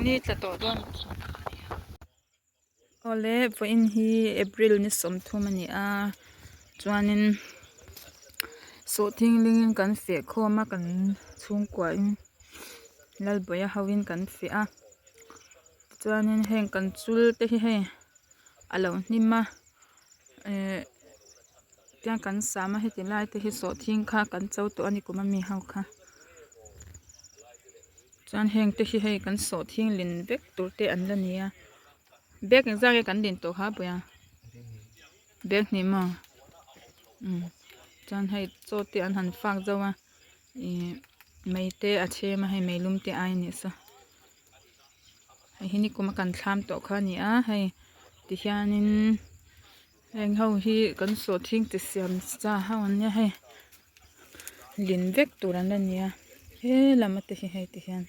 Ni tla tawh dawn Awle vawiin hi April ni 30 a ni a chuanin sawhthing lingin kan feh khawm a kan chhungkua in Lalbawia ho in kan feh a chuanin heng kan chul te hi hei a lo hnim a ehh tiang kan sam a heti lai te hi sawhthing kha kan cho tawh a ni kum ami ho kha. Chuan heng te hi hei kan sawhthing lin vek tur te an la ni a bag engzah nge kan din tawh kha puia bag hnih maw umm chuan hei chaw te an han fak zauh a ihh mei te a chhem a hei meilum te ai a nih saw hei hi nikum a kan thlam tawh kha a ni a hei tihianin heng ho hi kan sawhthing chi siam sa ho an nia hei lin vek tur an la ni a he lam te hi hei ti hian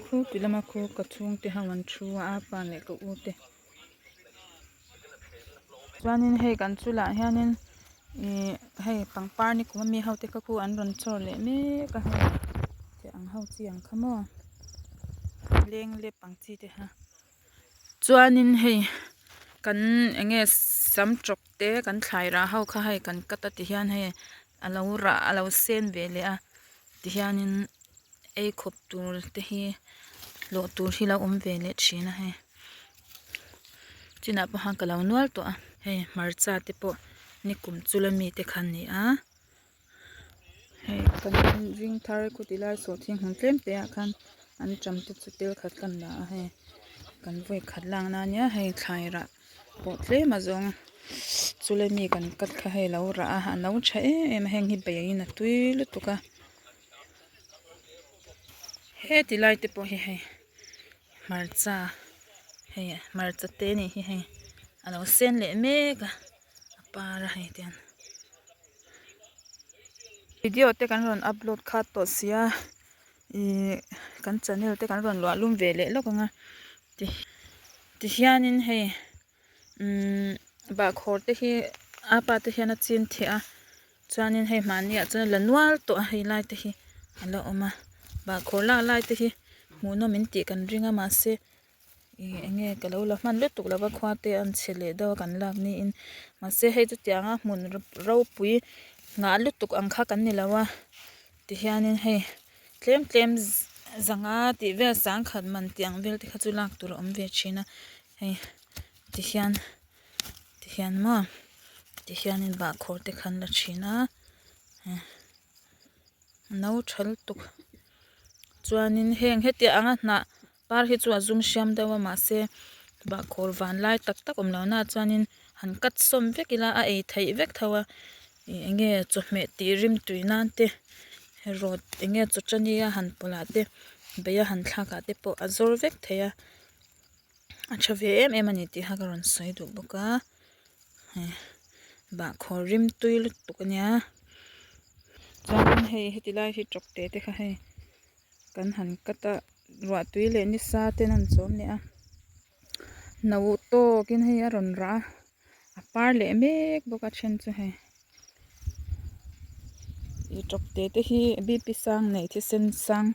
khu ti lama khu ka chhungte ho an thu a a pa leh ka u te chuanin hei kan chulah hianin ihh hei pangpar ni kum ami ho te kha khu an rawn chawr leh mek a hei ti ang ho chi ang kha maw leng lep ang chi te kha. Chuanin hei kan eng nge sam tawk te kan thlai rah ho kha hei kan cut a ti hian hei a lo rah a lo sen ve leh a tihianin ei khawp tur te hi hlawh tur hi lo awm ve leh thin a hei chinah pawh khan ka lo nual tawh a hei hmarcha te pawh nikum chula mi te kha an ni a hei kan ring thar khuti lai sawhthing hmun tlem te ah khan an ṭam te chu tel khat kan la a hei kan vawi khat lak na ania hei thlai rah pawh tlem a zawng chulai mi kan cut kha hei a lo rah a a no tha em em a heng hi beiin a tui lutuk a heti lai te pawh hi hei hmarcha hei hmarcha te anih hi hei a lo sen leh mek a a par a hei tiang. Video te kan rawn upload khat tawh sia ihh kan channel te kan rawn luah lum ve leh lawk ang a ti tihianin hei umm bahkhawr te hi a pa te hian a chin theh a chuanin hei mahni ah chuan a la nual tawh a hei lai te hi a la awm a bahkhawr lak lai te hi hmuhnawm in tih kan ring a mahse. Ih eng nge ka lo la hman lutuk lo va khua te an chhe leh deuh a kan lak niin mahse hei chutianga hmun ropui nghah lutuk ang kha kan ni lo a tihianin hei tlem tlem zanga tih vel sangkhat man tih ang vel te kha chu lak tur a awm ve thin a hei tihian tihian maw tihianin bahkhawr te kha an la thin a no tha lutuk chuanin heng hetiang anga hnah. Par hi chu a zum hriam deuh a mahse bahkhawr van lai tak tak awm lo na chuanin han cut sawm vek ila a ei theih vek tho a ih eng nge chawhmeh tih rim tui nan te rawt eng nge chaw chani a han pawlh ah te bei a han thlak ah te pawh a zawr vek thei a a tha ve em em a ni tih kha ka rawn sawi duh bawk a bahkhawr rim tui lutuk a nia chuanin hei heti lai hi tawk te te kha hei. Kan han cut a ruah tui leh nisa ten an chawm leh a no tawkin hei a rawn rah a a par leh mek bawk a then chu hei ih tawp te te hi bp sang nei thisen sang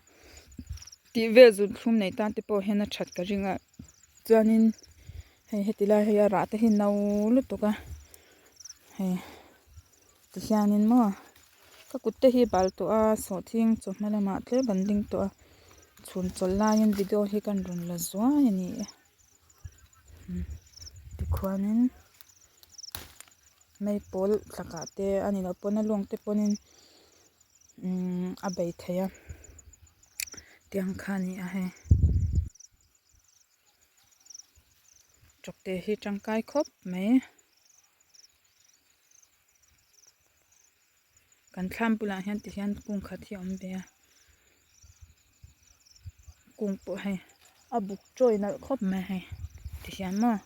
tih vel zun thlum nei tan te pawh hian a that ka ring a chuanin hei heti lai hei a rah te hi no lutuk a hei tihianin maw. Ka kut te hi bal tawh a sawhthing chawhma lamah tlem kan ding tawh a chhun chawlh laiin video hi kan rawn la zuai a ni e tikhuanin meipawl tlakah te a ni loh pawn a lawng te pawhin umm a bei thei a tiang kha a ni a hei tawkte hi tangkai khawp mai. Kan thlam bulah hian ti hian kung khat hi a awm ve a kung pawh hei a buk chawi nalh khawp mai hei ti hian maw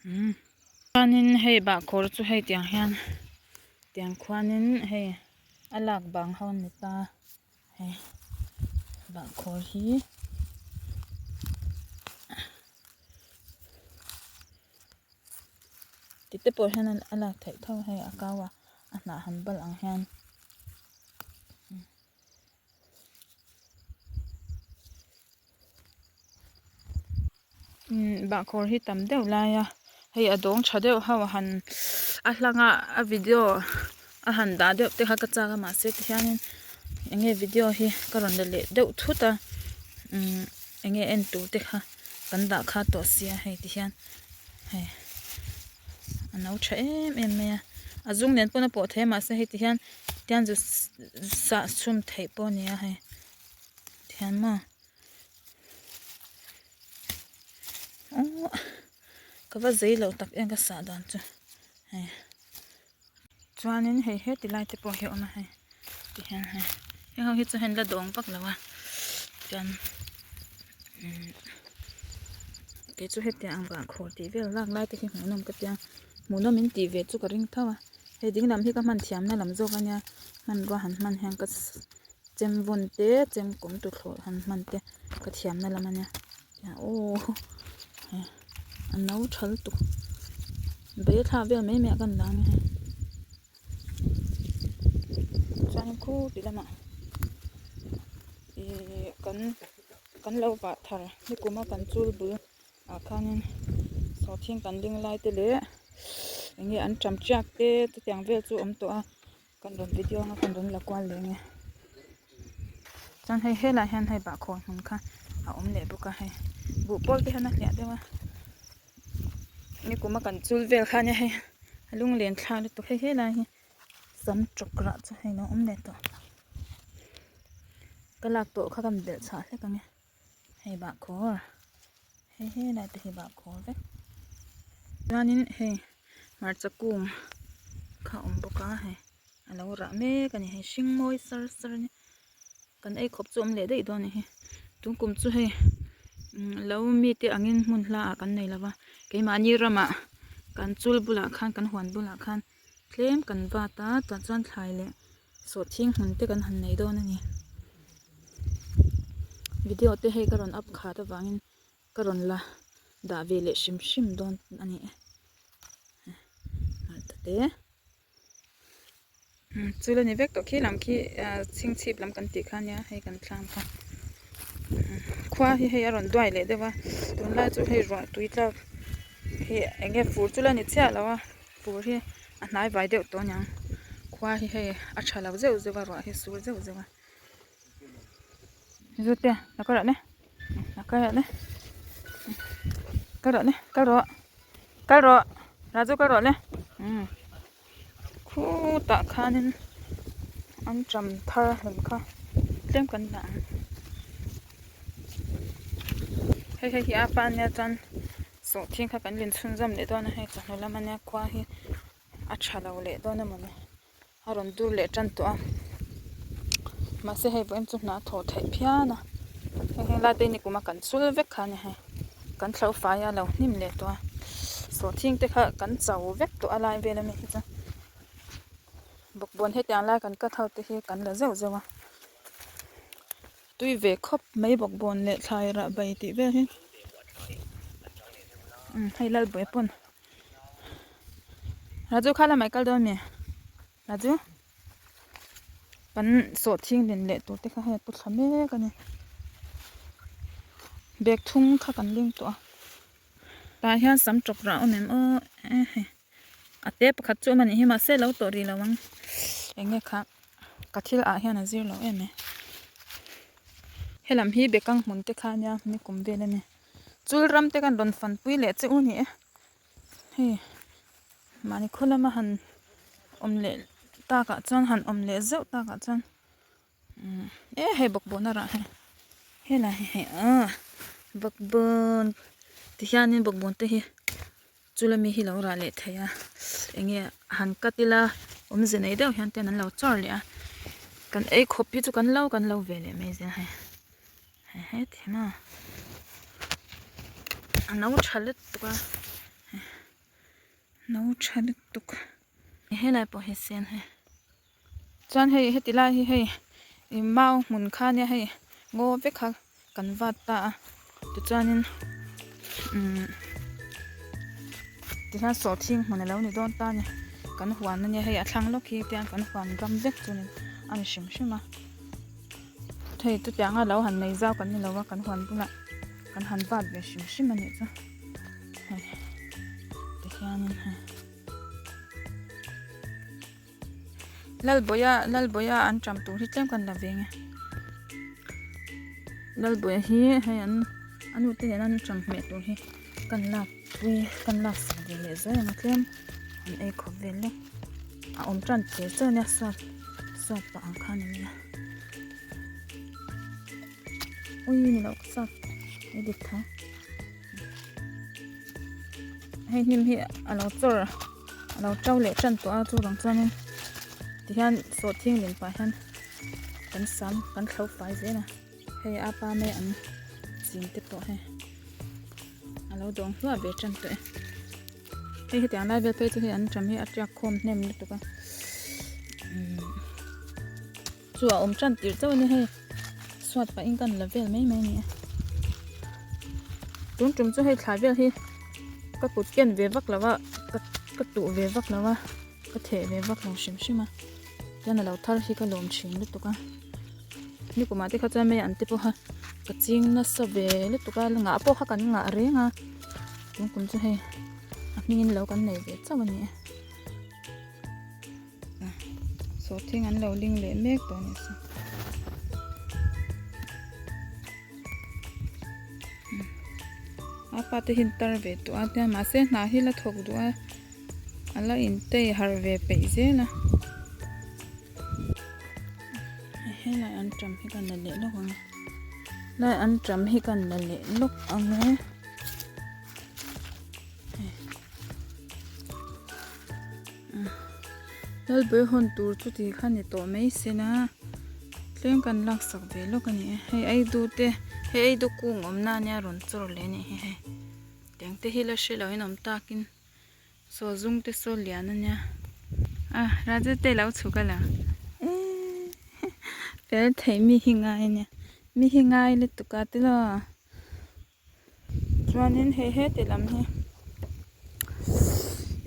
umm chuanin hei bahkhawr chu hei tiang hian tiang khuanin hei a lak bang ho a ni ta. Hei bahkhawr hi ti te pawh hian a lak theih tho a hei a kau a a hnah han bal ang hian. Bahkhawr hi tam deuh lai a hei a dawng tha deuh ho han a hlang a a video a han dah deuh te kha ka chak a mahse tihianin eng nge video hi ka rawn la leh deuh thut a umm eng nge en tur te kha kan dah kha tawh sia hei tihian hei a no tha em em mai a a zung nen pawn a pawh thei a mahse hei tihian tian zu sah chhum theih pawh a ni a hei tihian maw. Aww ka va zei loh tak em ka sah dan chu hei chuanin hei heti lai te pawh hi a awm a hei ti hian hei heng ho hi chu hei la dawng vak lo a chuan umm kei chu hetiang ang vah khawr tih vel lak lai te hi hmuhnawm ka tia hmuhnawm in tih ve chu ka ring tho a hei ding lam hi ka hman thiamna lam zawk a nia hmanrua han hman hian ka. Chem vawn te chem kawm tuthlawh han hman te ka thiamna lam a nia aw hei a no tha lutuk be thla vel mai mai ah kan dah ang hei chuan khu ti lamah ihh kan kan lo vah thar nikum a kan chul bul ah khanin sawhthing kan ling lai te leh eng nge an ṭam ṭiak te chutiang vel chu a awm tawh a. Kan rawn video anga kan rawn la kual leh nge chuan hei helaiah hian hei bahkhawr hmun kha a awm leh bawk a hei buh pawl te hian a hliah deuh a nikuma kan chul vel kha ania hei a lunglen thla lutuk hei helai hi sam tawk rah chu hei lo awm leh tawh ka lak tawh kha kan belh chhah hlek ang e hei bahkhawr hei helai te hi bahkhawr vek chuanin hei hmarcha kung kha a awm bawk a hei a lo rah mek a ni hei hring mawi sar sar a nia kan ei khawp chu a awm leh daih dawn a ni hi tun kum chu hei lo mite angin hmun hla ah kan nei lo va keimahni ramah kan chul bulah khan kan huan bulah khan tlem kan vat a tah chuan thlai leh sawhthing hmun te kan han nei dawn a ni video te hei ka rawn up khat avangin ka rawn la dah ve leh hrim hrim dawn a ni e hmarcha te chul a ni vek tawh khi lam khi chhingchhip lam kan tih kha ania hei kan thlang kha khua hi hei a rawn duai leh deuh a tunlai chu hei ruah tui tlak hi eng nge fur chu la ni chiah lo a fur hi a hnai vai deuh tawh aniang khua hi hei a tha lo zeuh zeuh a ruah hi sur zeuh zeuh a. Zute la kal rawh le la kal rawh le kal rawh le kal rawh kal rawh Raju kal rawh le umm khutah khanin an ṭam thar hlawm kha tlem kan dah ang hei hei hi a pa ania chuan sawhthing kha kan lin chhunzawm leh dawn a hei chawhnu lam ania khua hi a ṭha lo leh dawn emaw ni. A rawn dur leh tan tawh a mahse hei vawiin chu hna a thawh theih phian a heng heng lai te hi nikum a kan chul vek kha a ni hei kan thlo fai a lo hnim leh tawh a sawhthing te kha kan cho vek tawh a lai vel ami hi chu bawkbawn hetiang lai kan cut ho te hi kan la zeuh zeuh a tui ve khawp mai bawkbawn leh thlai rah bai tih vel hi umm hei lalbawi pawn. Raju kha lamah i kal dawn mi Raju kan sawhthing len leh tur te kha hei a pu thla mek a ni bag thum kha kan ling tawh a tah hian sam tawk rah a awm em aw e hei a te pakhat chu a awm a nih hi mahse lo tawh rih lo ang eng nge kha ka thil ah hian a zir lo em e helam hi bekang hmun te kha ania nikum vel a ni. Chul ram te kan rawn fanpui leh che u ni e. Hei mahni khaw lama han awm leh takah chuan han awm leh zeuh takah chuan umm e hei bawkbawn a rah hei helai hi hei ah bawkbawn ti hianin bawkbawn te hi chula mi hi lo rah leh thei a eng nge han cut ila awmze nei deuh hian ten an lo chawr leh a kan ei khawp hi chu kan lo kan lo ve leh mai zel hei. Heti maw a no tha lutuk a no tha lutuk helai pawh hi sen hei chuan hei heti lai hi hei ih mau hmun kha ania hei ngaw vek kha kan vat ta a tichuanin umm tihian sawhthing hmun alo ni dawn ta a ni kan huan ania hei a thlang lawk hi tiang kan huan ram vek chu a ni hrim hrim a. Hei chutianga lo han nei zau kan ni lo a kan huan bulah. Kan han vat ve hrim hrim a nih chu hei tihianin hei Lalbawia Lalbawia an ṭam tur hi tlem kan la veng e Lalbawia hi hei an a nu te nena an ṭam hmeh tur hi kan lak pui kan lak sak ve leh zel ang a tlem an ei khawp vel lek a awm ṭan tir chiah a nia suat suat pah ang khan a ni a. Ui ni loh ka chak i dik tho hei hnim hi a lo chawr a lo to leh tan tawh a chuvang chuanin tihian sawhthing lem pah hian kan sam kan thlo fai zel a hei a pa mai an chin te pawh hei a lo dawng hluah ve tan tawh e hei hetiang lai vel phei chu hei an ṭam hi a tiak khawm hnem lutuk a umm. Chu a awm tan tirh chauh a ni hei chhuat pahin kan la vel mai mai a ni a tun tum chu hei thla vel hi ka kut ken ve vak lo a ka ka tuh ve vak lo a ka theh ve vak lo hrim hrim a chuan a lo thar hi ka lawm thin lutuk a nikumah te kha chuan mei an ti pawha ka ching nasa ve lutuk a ngah pawh kha kan ngah reng a tun kum chu hei a hmingin lo kan nei ve chauh a ni e. Sawhthing an lo ling leh mek tawh a ni chu. A pa te hi an tar ve tawh a tia mahse hna hi la thawk duh a a la intei harh ve peih zel a. Helai an ṭam hi kan la leh lawk ang e. Helai an ṭam hi kan la leh lawk ang e. Lalbawih hawn tur chu ti kha ni tawh mai se la tlem kan laksak ve lawk a ni e hei eidu te hei eidu kung awmna ania rawn chawr leh a nih hi hei tiang te hi la hre lo in awm takin saw zung te saw lian ania a Raju te lo chhuk a la eee fel theih mi hi ngai ania mi hi ngai lutuk a tilo. Chuanin hei heti lam hi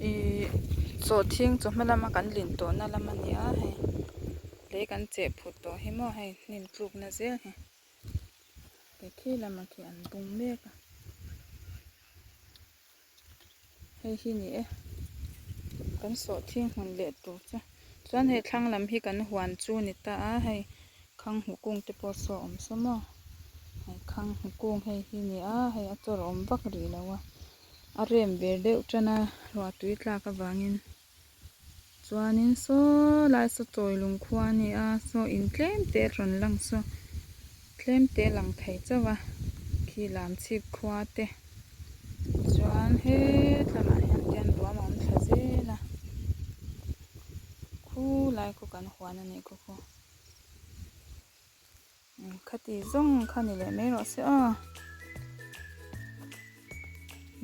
ihh sawhthing chawhma lama kan lin tawhna lam a ni a hei lei kan cheh phut tawh hi maw hei hnim tlukna zel hi hei khi lamah khi an bung mek a hei hi ni e kan sawhthing hmun leh tur chu chuan hei thlang lam hi kan huan chu a ni ta a hei khang hmu kung te pawh saw a awm saw maw hei khang hmu kung hei hi ni a hei a chawr a awm vak rih lo a a rem ve deuh tan a ruah tui tlak avangin chuanin saw lai saw chawi lung khua a ni a saw in tlem te a rawn lang saw tlem te a lang thei chauh a khi lam chhip khua te chuan hetlamah hian tian ruam a awm thla zel a khulai khu kan huan a nih khaw khu khati zawng kha ni leh mai rawh se aw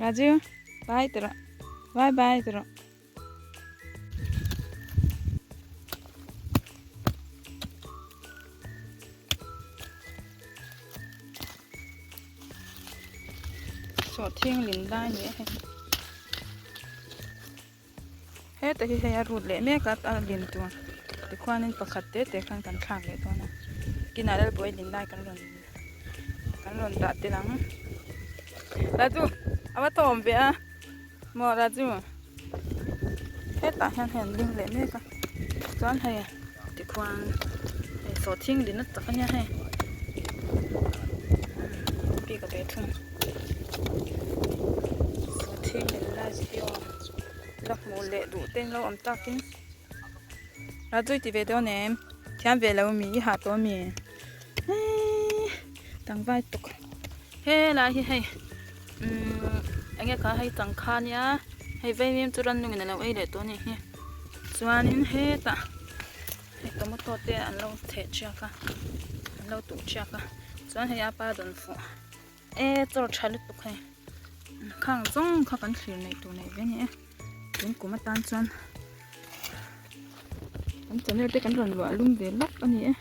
Raju bye ti rawh bye bye ti rawh. Sawhthing lin lai ni a hei heta hi hei a rut leh mek a a lin tur tikhuanin pakhat te te khan kan thlak leh dawn a kinah lalbuai lin lai kan rawn kan rawn dah tel ang Raju a va tawm ve a maw Raju. Hetah hian hei an ling leh mek a chuan hei tikhuan hei sawhthing lin a tak a nia hei bik a ve thung sawhthing lin lai video la hmuh leh duh te an lo awm takin Raju i ti ve dawn em thiam ve lo mi i hah tawh ami eeii tlangval tuk helai hi hei umm eng nge kha hei changkha ania hei vaimim chu rannungin alo ei leh tawh anih hi chuanin hetah hei tomato te an lo theh thiak a an lo tuh thiak a chuan hei a pa dawn fuh e chaw tha lutuk hei khang zawng kha kan thlir neih tur neih ve a ni e tun kum atan chuan kan channel te kan rawn luah lum ve lawk a ni e.